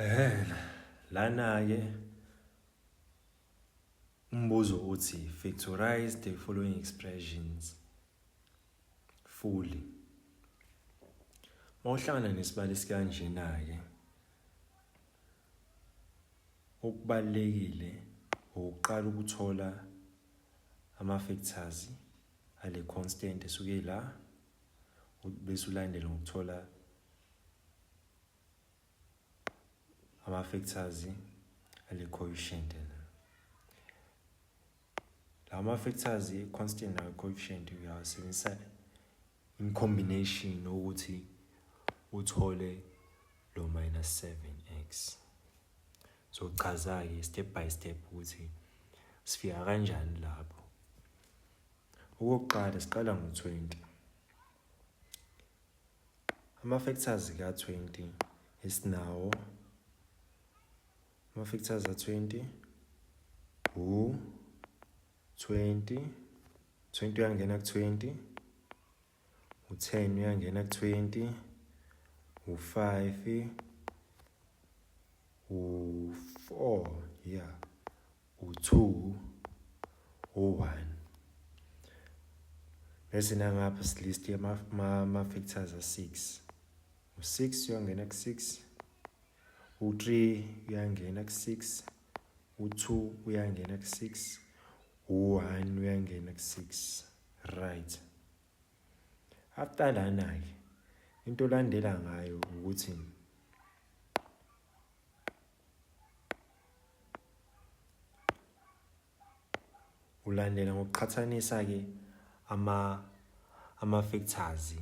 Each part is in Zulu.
Ehena, lana-ke umbuzo uthi factorize the following expressions fully. Mawuhlangana nesibalo esikanjena-ke okubalulekile ukuqala ukuthola ama-factors ale constant esuke la bese ulandele ngokuthola ama-factors ale coefficient la. Lawa ma-factors i-constant nawe-coefficient uyawasebenzisa in combination ukuthi uthole lo minus 7x. So chaza-ke step by step ukuthi sifika kanjani lapho. Okokuqala siqala ngo-20. Ama-factors ka-20 esinawo, ama-factors a-20 u-20, 20 uyangena ku-20, u-10 uyangena ku-20, u-5, u-4, yeah, u-2, u-1. Bese nangapha silist ama-factors a-6. U-6 uyangena ku-6, u-3 uyangena ku-6, u-2 uyangena ku-6, u-1 uyangena ku-6. Right. After lana-ke into olandela ngayo ukuthi ulandela ngokuqhathanisa-ke ama-factors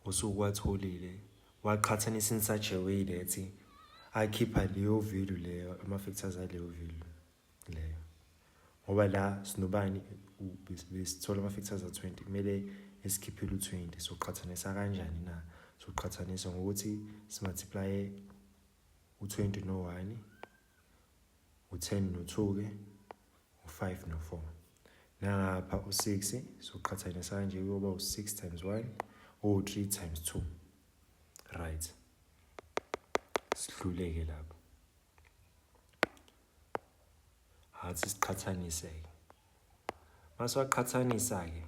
osuke uwatholile waqhathanisa in such a way that akhipha leyo value leyo, ama-factors aleyo value leyo. Ngoba la sinobani, besithola ama-factors a-20, kumele esikhiphele u-20. Soqhathanisa kanjani na? Soqhathanisa ngokuthi simultiplye u-20 no-1, u-10 no-2 ke, u-5 no-4. Nangapha u-6 soqhathanisa kanje, kuyoba u-6 times 1, u-3 times 2. Right, sihluleke lapho. Hathi siqhathanise-ke. Masiwaqhathanisa-ke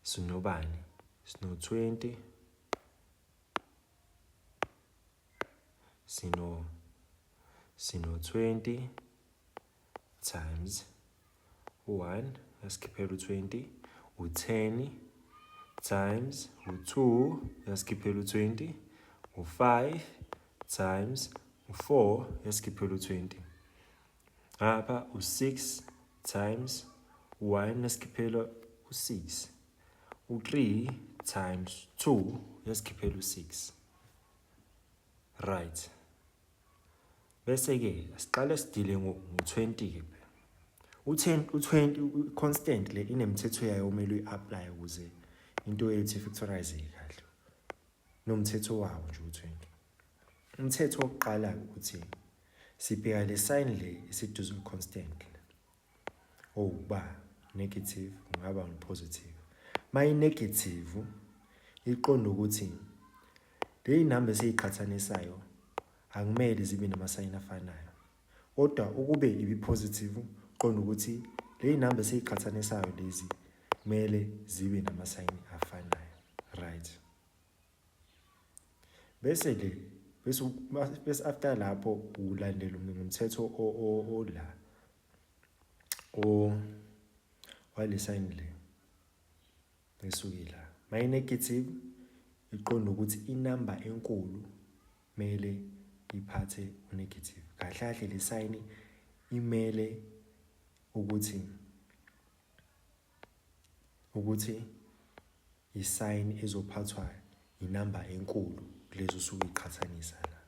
sinobani? Sino-20, sino 20 times u-1 yasikhiphela u-20, u-10 times u-2 yasikhiphela u-20, u-5 times u-4 yasikhiphela u-20. Ngapha u-6 times 1 yasikhiphela u-6, u-3 times 2 yasikhiphela u-6. Right. Bese-ke siqale sidile ngo-20 ke phela. U-10, u-20 constant le inemithetho yayo omele uyi-apply ukuze into yethu ifactorize kahle. Nomthetho wawo nje u-20. Umthetho wokuqala ukuthi sibheka le sign le esiduze constant owukuba negative ungaba positive. Mayi negative iqonda ukuthi le inamba esiyiqhathanisayo akumele zibe namasayini afanayo. Kodwa ukube ibi positive qonda ukuthi le inamba esiyiqhathanisayo lezi kumele zibe namasayini afanayo. Right. Bese ke bese after lapho ulandela ngomthetho o la o wale sign le esuke la. Mayi negative iqonda ukuthi inamba enkulu mele iphathe unegative. Kahle kahle le sign imele ukuthi isayini ezophathwa inamba enkulu kulezi osuke uyiqhathanisa la.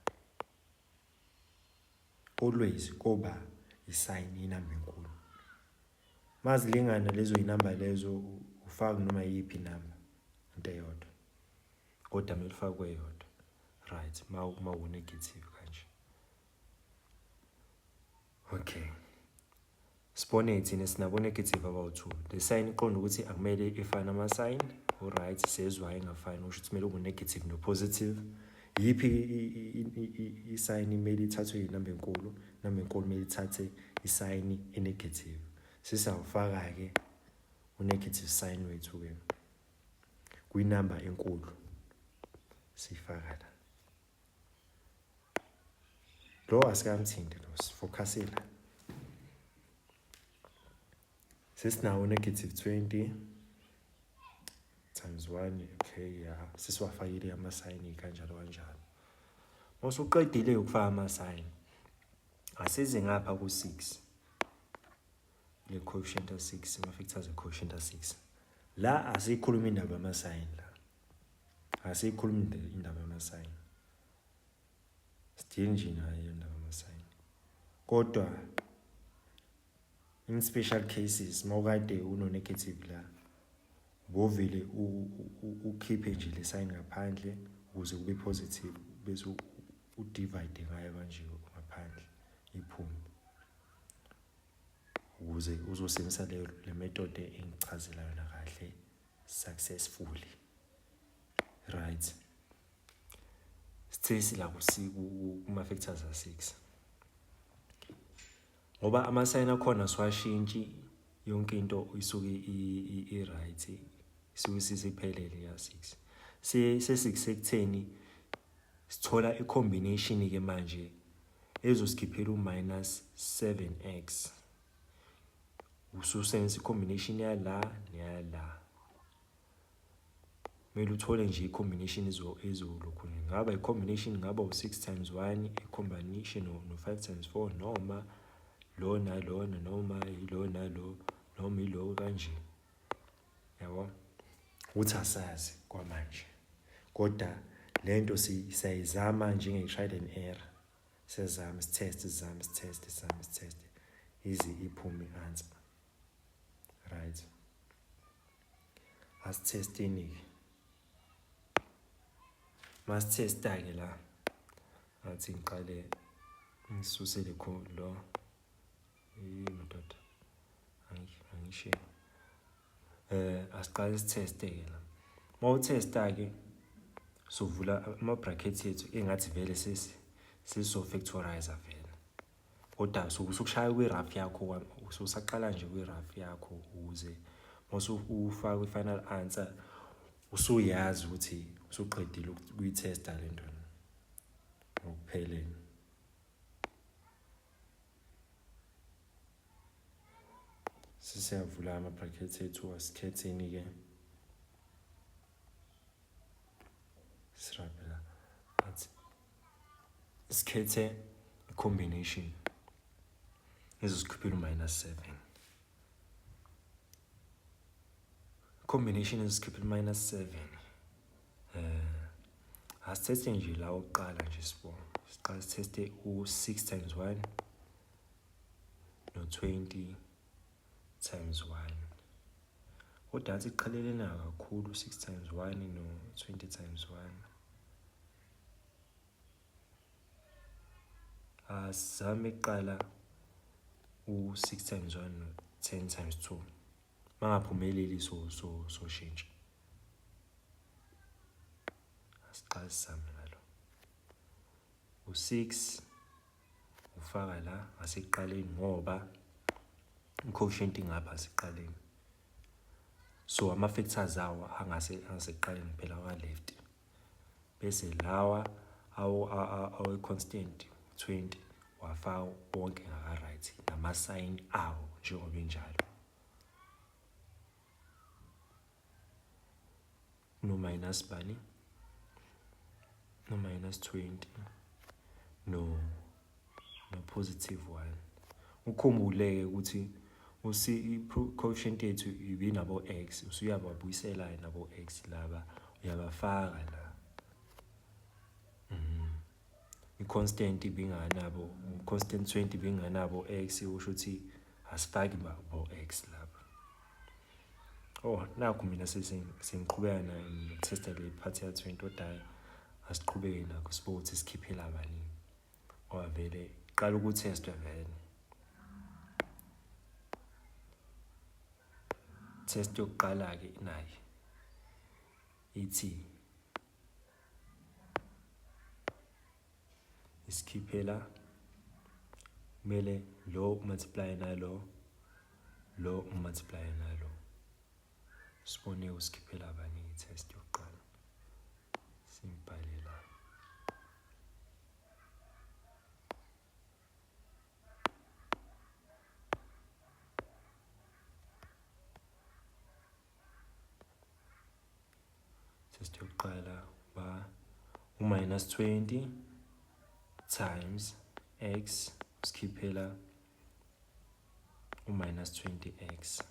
Always koba isayini inamba enkulu. Mazilingana lezo inamba lezo ufaka noma yiphi inamba into eyodwa. Kodwa kumele ufakwe eyodwa. Right, ma negative kanje. Okay. Sibone thina sinabo negative abawu-2. Le sign iqonda ukuthi akumele ifane ama-sign. Alright, sezwa ingafani, kusho ukuthi kumele ube negative no-positive. Yiphi isayini imele ithathwe inamba enkulu, inamba enkulu kumele ithathe isayini enegative. Sisawufaka-ke u-negative sign wethu-ke kwinamba enkulu, siyifaka la. Lo asikamthinti lo, sifokhase la. Sesinawo negative 20 times 1, okay, ya sesiwafakile amasayini kanjalo kanjalo. Mawusuqedile ukufaka amasayini, asize ngapha ku-6, le coefficient 6, ama-factors e-coefficient 6 la. Asiyikhuluma indaba yamasayini la, asiyikhuluma indaba yamasayini, sidile nje nayo indaba yamasayini. Kodwa in special cases, mawukade uno-negative la, ubovele ukhiphe nje le sign ngaphandle ukuze kube positive, bese udivide ngayo kanje ngaphandle iphume, ukuze uzosebenzisa leyo le method engichazela yona kahle successfully. Right, sithe sila kuma factors a6, ngoba amasayini akhona siwashintshi, yonke into isuke i-right, isuke sisiphelele ya 6. Sesikutheni sithola i-combination ke manje ezosikhiphela u-minus 7x. Ususebenzisa i-combination yala neyala, kumele uthole nje i-combination ezolokhu ngaba i-combination, ngaba u-6 times 1 i-combination no-5 times 4, noma lo nalona, noma ilo nalo, noma ilo kanje, yabo, ukuthi asazi kwamanje. Kodwa lento siyayizama njenge-trial and error, siyazama, sitest, sizame, sitest, sizame, sitest, ize iphume i-answer. Right, asithesteni-ke. Masithesta-ke la, athi ngiqale ngisuse le lo, madoda, angishe. Asiqale sitheste-ke la. Mawuthesta-ke, sovula ama-brackets ethu, engathi vele sesizo-factorize vele, kodwa usukushaya kwi-rough yakho, ususaqala nje kwi-rough yakho, ukuze mase ufaka i-final answer usuyazi ukuthi usuqedile ukuyithesta le nto ngokuphelele. Sisiyavula ama-brackets ethu, asikhetheni-ke, sirabhe la, athi sikhethe i-combination ezosikhiphela u-minus 7, combination ezosikhiphela u-minus 7. Asithethe nje la okuqala nje, sibone, siqale sitheste u-6 times 1 no-20 times 1, kodwa athi iqhelelena kakhulu 6 times 1 no-20 times 1. Asizame kuqala u-6 times 1 no-10 times 2, mangaphumeleli so shintsha. Asiqale sizame ngalo u-6, ufaka la ngasekuqaleni ngoba i-quotient ingapha sekuqaleni, so ama-factors awo angase angasekuqaleni phela wa-left, bese lawa awe-constant 20 wafaka wonke ngaka-right nama-sign awo njengoba enjalo, no minus bani, no minus 20, no positive 1. Ukhumbuleke ukuthi usi i-coefficient yethu ibinabo x, usuyababuyisela nabo x laba, uyabafaka la. I-constant ibinganabo, constant 20 ibinganabo x, usho ukuthi asifaki bo x lapha. Oh, nakhu mina sengiqhubeka nokutesta le part ya 20, kodwa asiqhubeke nakho, sibuke ukuthi sikhiphela bani, ngoba vele qala ukuthestwa vele. Test yokuqala-ke nayi ithi Isikhiphela kumele lo multiply nalo, lo multiply nalo. Sibone usikhiphela bani i-test yokuqala. Simbhale la. Test yokuqala ba u-minus 20 times x usikhiphela u-minus 20x,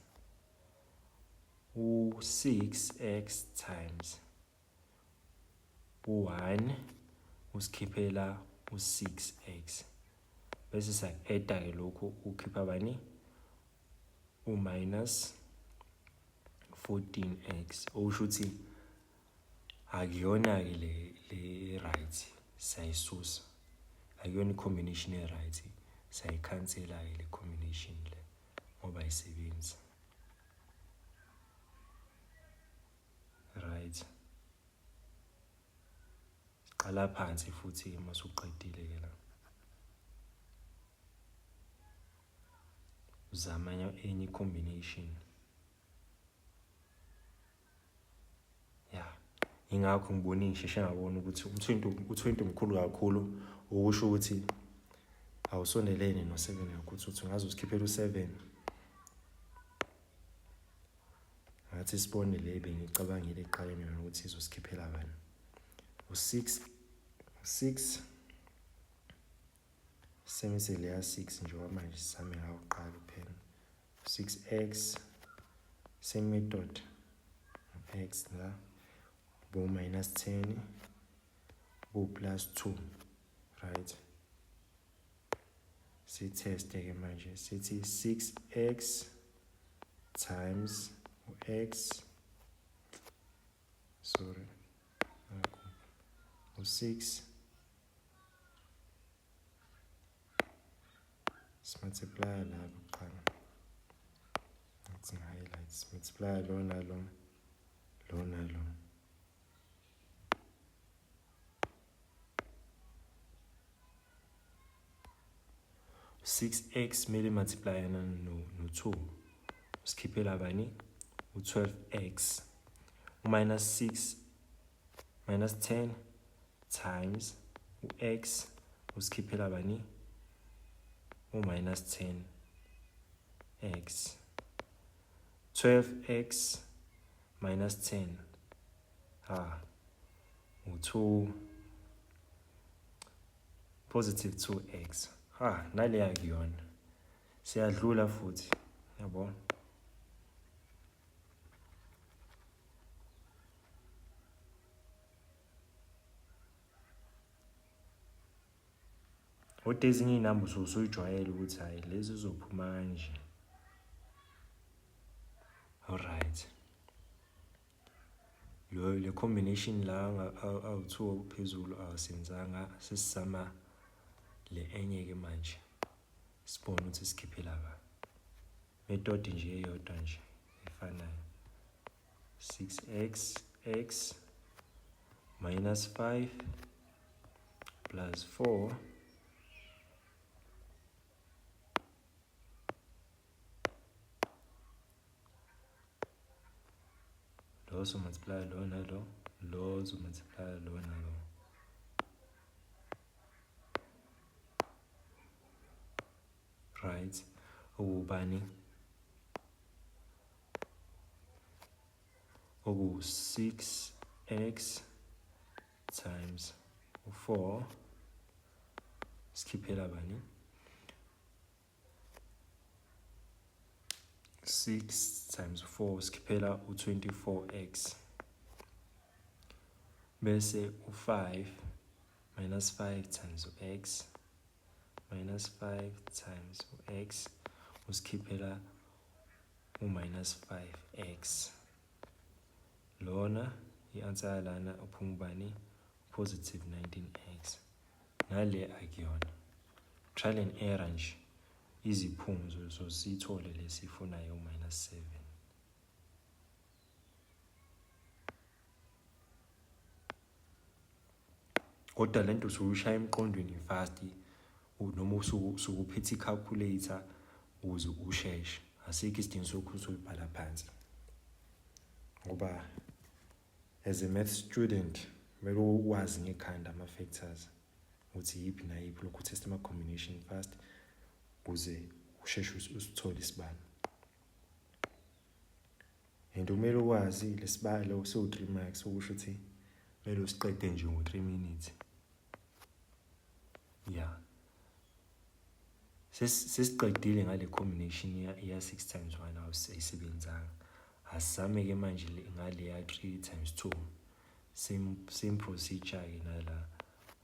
u-6x times u-1 usikhiphela u-6x, bese siya-add-ke lokhu, ukhipha bani? U-minus 14x, okusho ukuthi akuyona-ke le right, siyayisusa. Akuyona i-combination e-right, siyayikhansela-ke le combination le ngoba ayisebenzi. Right, siqala phansi futhi uma usuqedile ke la, uzama enye combination. Ya, ingakho ngibone, ngisheshe ngabona ukuthi u-20, u-20 mkhulu kakhulu, ukusho ukuthi awusondelene no-7 kakhulu, uthi ungaze usikhiphele u-7. Ngathi sibone le bengicabangile ekuqaleni yona ukuthi izosikhiphela bani. U-6, u-6, semise leya 6 njengoba manje sizame ngawo kuqala kuphela. 6x, same method, x la bo minus 10, bo plus 2. Right, sitheste ke manje, sithi 6x times x, sorry, nakho u-6 simultiply la kuqala, ngathi ngi-highlight, simultiply lo nalo, lo nalo. 6x kumele multiply no-2, usikhiphela bani? U-12x. U-minus 6, minus 10 times u-x usikhiphela bani? U-minus 10 x. 12x minus 10, ha, u-2, positive 2x. Ha, nale akuyona, siyadlula futhi, yabo. Kodwa ezinye iy'namba usuke usuyijwayele ukuthi hhayi, lezi zizophuma kanje. Alright, lo le combination la awu-2 phezulu awasenzanga, sesizama le enye-ke manje, sibone ukuthi sikhiphela ba method nje eyodwa nje efanayo. 6x x minus 5 plus 4 lo uzomultiply lo nalo, lo uzomultiply lo nalo. Right, okubani? Oku-6x times u-4 sikhiphela bani? 6 times 4 sikhiphela u-24x, bese u-5 minus 5 times u-x, minus 5 times u-x usikhiphela u-minus 5x. Lona i-answer yalana uphuma ubani? Positive 19x. Nale akuyona, trial and error nje, iziphumuzo so siyithole lesifunayo, u-minus 7. Kodwa lento usuke ushaya emqondweni fast noma usuke uphethe i-calculator ukuze usheshe. Asikho isidingo sokuthi uyibhala phansi. Ngoba as a math student kumele uwazi ngekhanda ama-factors ukuthi yiphi nayiphi lokhu test ama-combination fast ukuze usheshe usithole isibalo. And kumele ukwazi lesibalo siwu-3 marks okusho ukuthi kumele usiqede nje ngo-3 minutes. Yeah. Sesiqedile ngale combination ya 6 times 1 awusayisebenzanga. Asizame ke manje ngale ya 3 times 2. Same procedure ke nala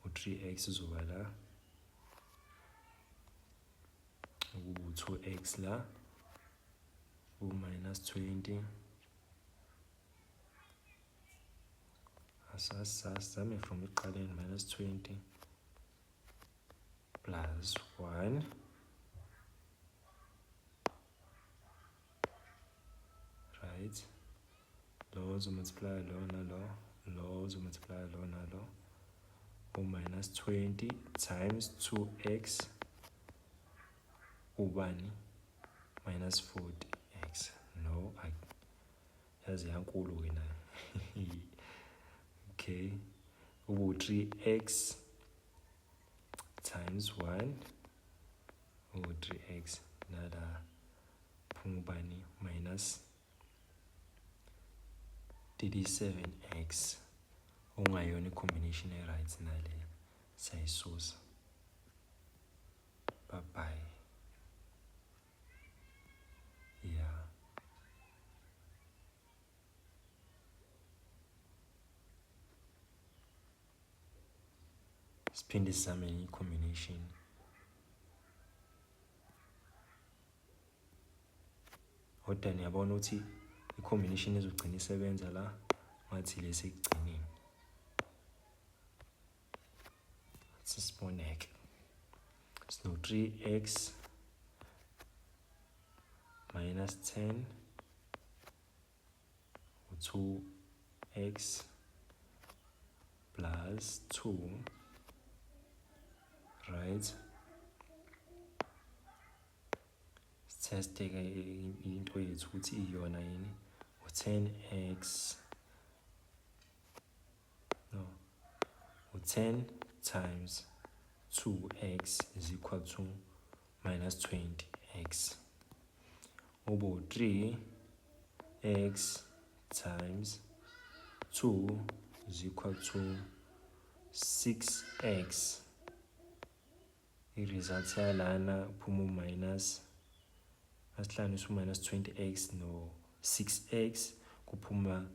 u-3x uzoba la ukuba u-2x la u-minus 20. Asasazame from ekuqaleni minus 20 plus 1 right, lo uzomultiply lo nalo, lo uzomultiply lo nalo, u-minus 20 times 2x ubani minus 40x. No, yaze yankulu ke nayo. Okay, ubu 3x times 1 ubu 3x nala phuma ubani minus 37x ongayona i-combination e-right nale siyayisusa. Bye bye. Yeah. Siphinde sizame enye i-combination. Kodwa niyabona ukuthi i-combination izogcina isebenza la ngathi lesi ekugcineni. Sisiboneke. Sino 3x minus 10 2x plus 2, right? Sitheste ke into yethu ukuthi iyona yini. U-10x, no, u-10 times 2x is equal to minus 20x. Ube 3x times 2 is equal to 6x. I-result yalana uphuma u-minus, asihlanganise u-minus 20x no 6x kuphuma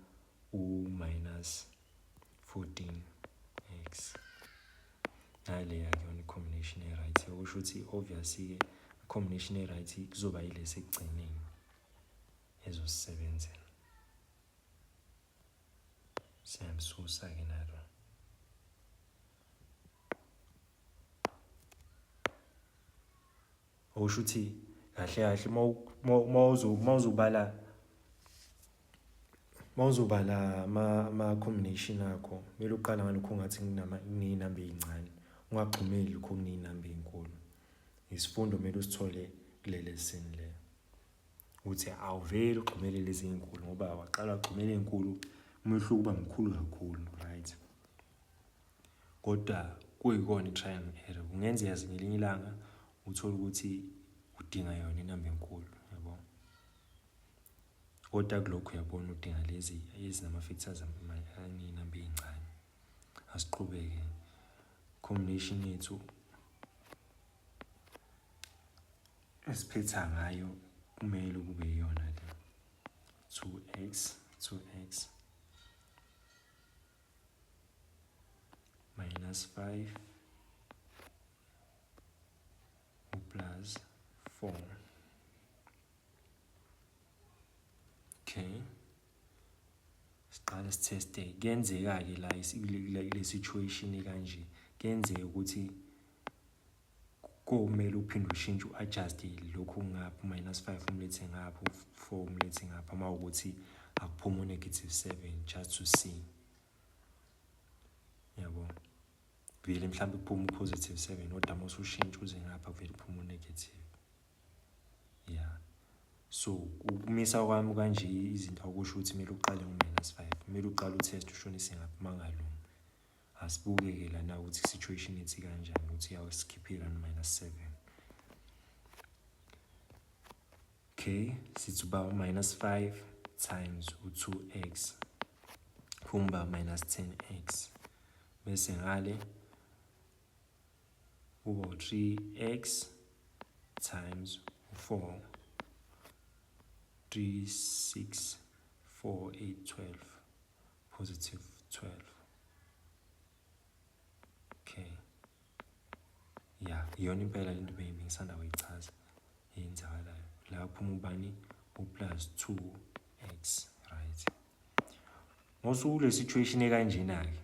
u-minus 14x. Nale akuyona i-combination e-right, okusho ukuthi obviously-ke i-combination e-right kuzoba yilesi ekugcineni ezosisebenzela. Siyamsusa-ke nalo. Okusho ukuthi kahle kahle uma uzobala ama-combination akho kumele uqala ngalokho ngathi kuney'namba ey'ncane, ungagxumeli lokho kuney'namba ey'nkulu. Isifundo kumele usithole kule lesson le ukuthi awuveli ugxumele lezi ey'nkulu ngoba waqala wagxumela ey'nkulu umehluko uba mkhulu kakhulu, right? Kodwa kuyikona i-try and error, kungenzeka ngelinye ilanga uthole ukuthi udinga yona inamba enkulu, yabo. Kodwa kulokhu uyabona udinga lezi ezinama-factors aney'namba ey'ncane. Asiqhubeke combination yethu esiphetha ngayo kumele kube iyona le 2x 2x minus 5 plus 4. Okay, siqale sitheste. Kuyenzeka-ke la kule situation kanje, kuyenzeka ukuthi komele uphinde ushintshe u-adjust lokhu ngapha minus 5 umlethe ngapha, u-4 umlethe ngapha, uma ukuthi akuphuma u-negative 7 just to see, yabo. Vele mhlawumbe kuphume u-positive 7 kodwa uma usushintsha uze ngapha kuvele kuphume u-negative. Yeah. So ukumisa kwami kanje izinto akusho ukuthi kumele uqale ngo-minus 5. Kumele uqale u-test ushonise ngapha uma kungalungi. Asibuke-ke lana ukuthi i-situation ithi kanjani ukuthi iyawusikhiphela no-minus 7. Okay, sithi uba u-minus 5 times u-2x phumba minus 10x bese ngale kuba u-3x times u-4 3 6 4 8 12 positive 12. Okay, ya iyona impela lento bengisanda kuyichaza eyenzakalayo la kuphuma ubani u-plus 2x, right? Ngosukule situation ekanjena-ke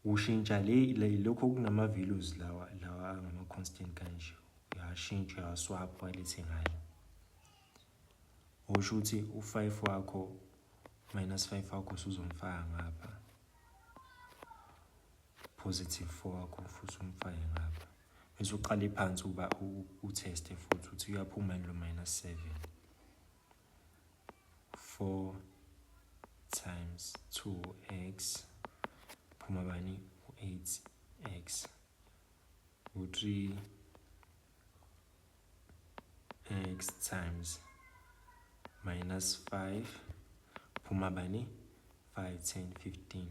ushintsha le lokho kunama-values lawa lawa angama-constant kanje uyashintsha uyaswapha walethe ngale usho ukuthi u-5 wakho minus 5 wakho usuzomfaka ngapha positive 4 wakho futhi umfake ngapha bese uqale phansi uba utheste futhi uthi uyaphuma lo minus 7 4 times 2x phuma bani u-8x u-3 x times minus 5 phuma bani 5 10 15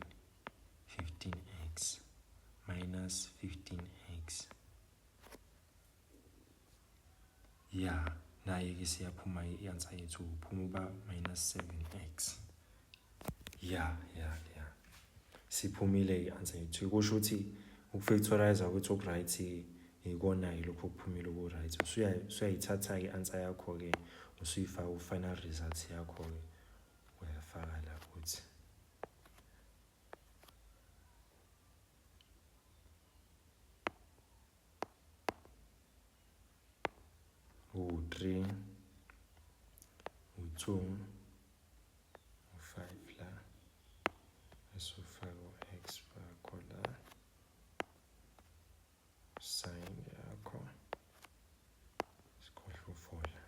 15x minus 15x. Ya naye ke siyaphuma i-answer yethu uphuma uba minus 7x. Ya ya ya siphumile i-answer yethu kusho ukuthi ukufactorize kwethu oku-right ikona-ke lokhu okuphumile oku-right usuyayithatha-ke i-answer yakho-ke usuyifaka ku-final result yakho-ke uyafaka la ukuthi u-3 u-2 u-5 la bese ufaka u-x wakho la sign yakho sikhohlwe ufola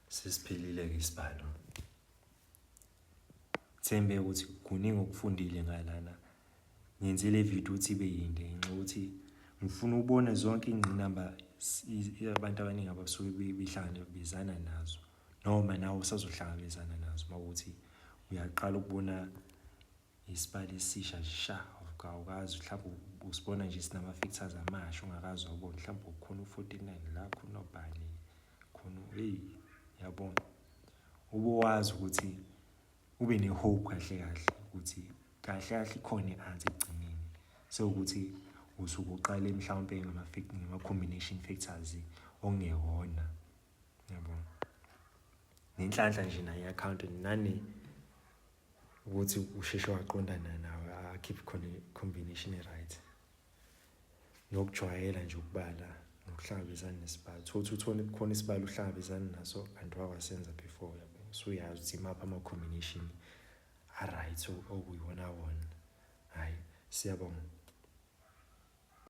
sesiphelile-ke isibalo. Thembe ukuthi kuningi okufundile ngalana. Ngenze le video ukuthi ibe yinde ngenxa yokuthi ngifuna ubone zonke ingqinamba abantu abaningi abasuke behlangabezana nazo noma nawe usazohlangabezana nazo uma ukuthi uyaqala ukubona isibalo esisha sha awukazi mhlawumbe usibona nje sinama-factors amasha ungakazi wabona mhlawumbe khona u-49 la khona ubani khona hey yabona ube wazi ukuthi ube ne-hope kahle kahle ukuthi kahle kahle ikhona i-answer ekugcineni sewukuthi usuke uqale mhlawumpe ngama-combination factors okungewona yabo nenhlanhla nje nayo i-account nane ukuthi usheshe waqondana nawe akhiphe khona i-combination e-right nokujwayela nje ukubala nokuhlangabezana nesibalo thothi uthole kukhona isibalo uhlangabezana naso kanti wakwasenza before yabo usuyazi ukuthi imaphi ama-combination a-right okuyiwona wona. Hhayi, siyabonga.